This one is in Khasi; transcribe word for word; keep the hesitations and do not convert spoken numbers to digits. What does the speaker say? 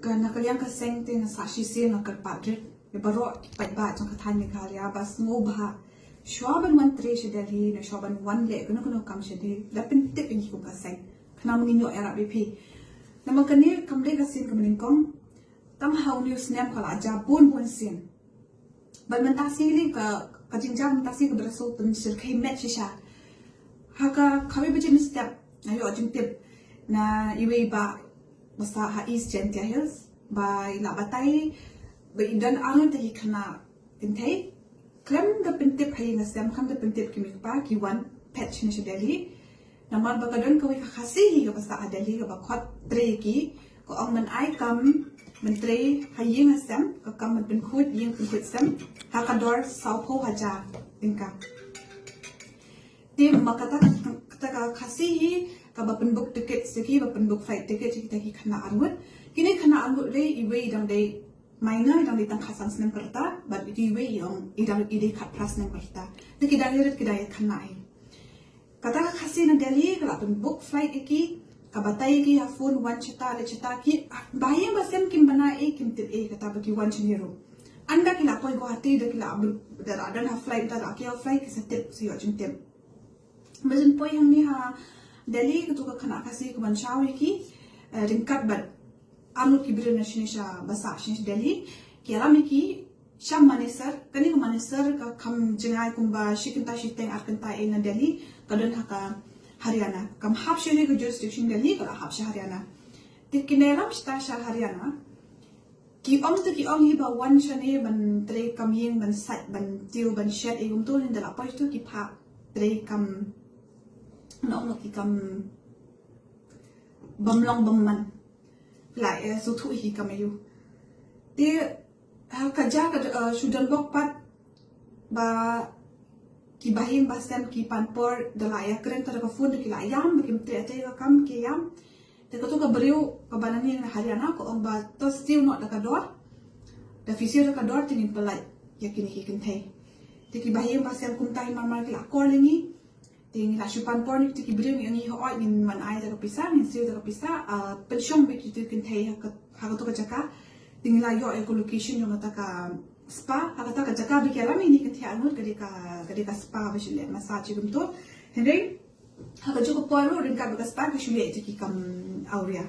Ka na ka liang ka seng te nga sa shisien nga kyrpad rit ïa baroh ki paidbah jong ka thaiñ Meghalaya ba sngewbha, shwa ban wan trei sha Delhi, na shwa ban wan leh kano kano kam sha Delhi, da pyntip ïa ngi kum ka seng, khnang ba ngin ïoh ïarap ïa phi. Namar kane kam dei ka sien kaba nyngkong, tang ha une u snem ka la jia bun bun sien. Bad mynta shi lei ka, ka jingjia mynta shi kaba da shu pynshyrkhei met shisha. Ha ka kawei baje mynstep nga ïoh jingtip na iwei i bah ba sah ha East Jaintia Hills ba i la batai ba i don arngut ki khynnah kynthei, khlem da pyntip ha ïing ha sem, khlem da pyntip ki mei ki pa, ki wan phet shane sha Delhi. Namar ba ka don kawei ka Khasi hi kaba sah ha Delhi kaba khot trei ïa ki, ka ong ban ai kam ban trei ha ïing ha sem, ka kam ban pynkhuid ïing pynkhuid sem, ha ka dor sawphew hajar tyngka. Te ma kata, kata ka Khasi hi kaba pynbook ticket sha ki, ba pynbook flight ticket sha kita ki khynnah arngut. Kine khynnah arngut re, iwei i dang dei minor, i dang dei tang khatsan snem ka rta, bad iwei i ong i dang, i dei khatphra snem ka rta. Te ki dang ïarit, ki dang ïakhynnah hi. Kata ka Khasi na Delhi ka la pynbook flight ïa ki, ka batai ïa ki ha phone, wan shata leit shata, ki ba ïing ba sem kim bana ei, kim tip ei kata ba ki wan shane ruh. Ynda ki la poi Guwahati da ki la, da la don ha flight, da la kiew flight ki sa tip, sa ïoh jingtip. Ba jin poi hangne ha Delhi, katu ka khynnah Khasi ka ban shaw ïa ki, eh, ryngkat bad arngut ki briew na shane sha, ba sah shane sha Delhi, ki ïalam ïa ki sha Manesar. Kane ka Manesar ka kham jngai, kumba shi kynta shiteng ar kynta ei na Delhi, ka don ha ka Haryana. Kam hap shane ka jurisdiction Delhi, ka la hap sha Haryana. Te ki ïalam shata sha Haryana. Ki ong te ki ong hi ba wan shane ban trei kam ïing, ban sait, ban tiew, ban shet, ei kumto, hynda la poi tu ki phah trei kam, noh noh ki kam bym long bym man. La, eh, sngewthuh hi kam aiu. Te ha ka jaka, eh, shu don bok pat ba ki bahaïing bahasem, ki pan por, da la ïakren tang da ka phone, da ki la ïam ba kim treh ïa ka kam, ki ïam. Te katu ka briew kaba nangne na Haryana ka ong ba to siew noh da ka dor, da phi siew da ka dor te ngin pyllait ïa kine ki kynthei. Te ki bahaïing bahasem kumta hi mar mar ki la call ïa ngi. Te ngi la shu pan por na kitu ki briew, ngi ong ïa ki, hooid ngin wan ai da ka pisa, ngin siew da ka pisa, ah, pynshong beit kitu ki kynthei ha ka, ha katu ka jaka. Te ngi la ïoh ïa ka location jong kata ka spa, ha kata ka jaka ba ki ïalam ïa kine ki kynthei arngut ka dei ka, ka dei ka spa ba shu leh massage kumto. Hynrei ha kajuh ka por ruh ryngkat bad ka spa ki shu leh ïa ki kam awria.